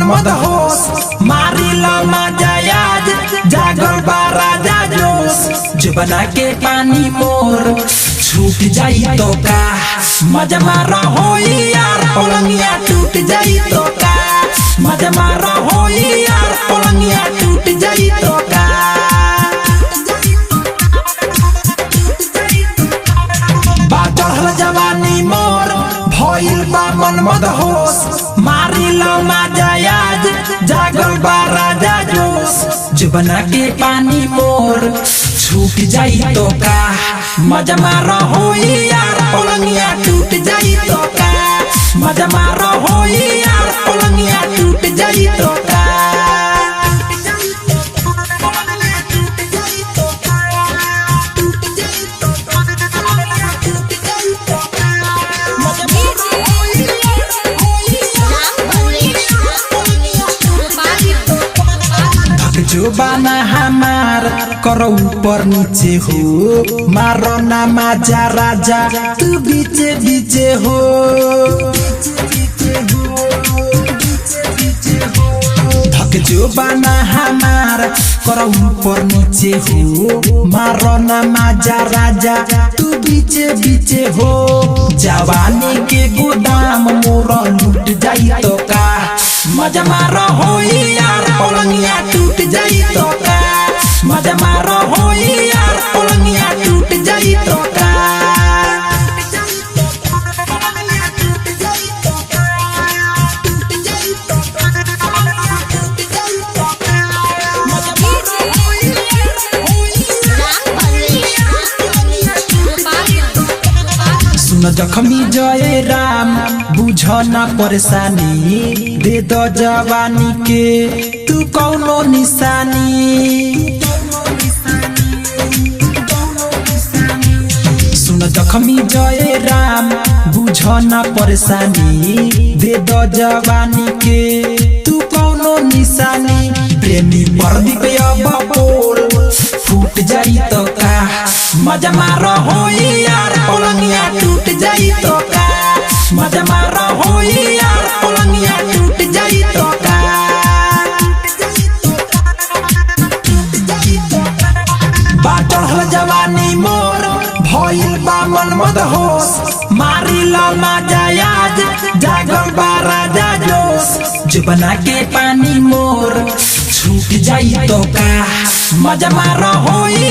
मन मद होश, मारी मजा आज जागल बा राजा जोश। जुबना के पानी मोर छूट जाई तो का, मजा मारा होई यार पलंगिया टूट जाई तो का, मजा मारा होई यार पलंगिया टूट जाई तो का। बा चढ़ल जवानी मोर भइल बा मन मद होश, मारी मजा आज जागल बा राजा जोश। जुबना के पानी मोर छूट जाई तो का, मजा मारा होई यार पलंगिया टूट जाई तो का, मजा मारा होई यार पलंगिया टूट जाई तो का। राम परवेश, गोपालगंज। जुबाना हमार करो ऊपर नीचे हो, मारो ना माजा राजा तू बीचे बीचे हो। धक जुबाना हमार करो ऊपर नीचे हो, मारो ना माजा राजा तू बीचे बीचे हो। जवानी के गोदाम मोर लूट जाई तो का, मजा मारो होई यार पलंगिया टूट जाई तो का, मजा मारो होई यार पलंगिया टूट जाई तो का। राम परवेश, गोपालगंज। सुन जखमी जय राम बुझ ना परेशानी, दे दो जवानी के तू कौनो निशानी। सुन जखमी जय राम बुझ ना परेशानी, दे दो जवानी के तू कौनो निशानी। प्रेमी प्रदीप अब बोल फूट जाई तो का, मजा मारो होई यार पलंगिया टूट जाई तो का, मजा मारो होई यार पलंगिया टूट जाई तो का। बा चढ़ल जवानी मोर भइल बा मन मद होश, मारी मजा आज जागल बा राजा जोश। जुबना के पानी मोर छूट जाई तो का, मजा मारो होई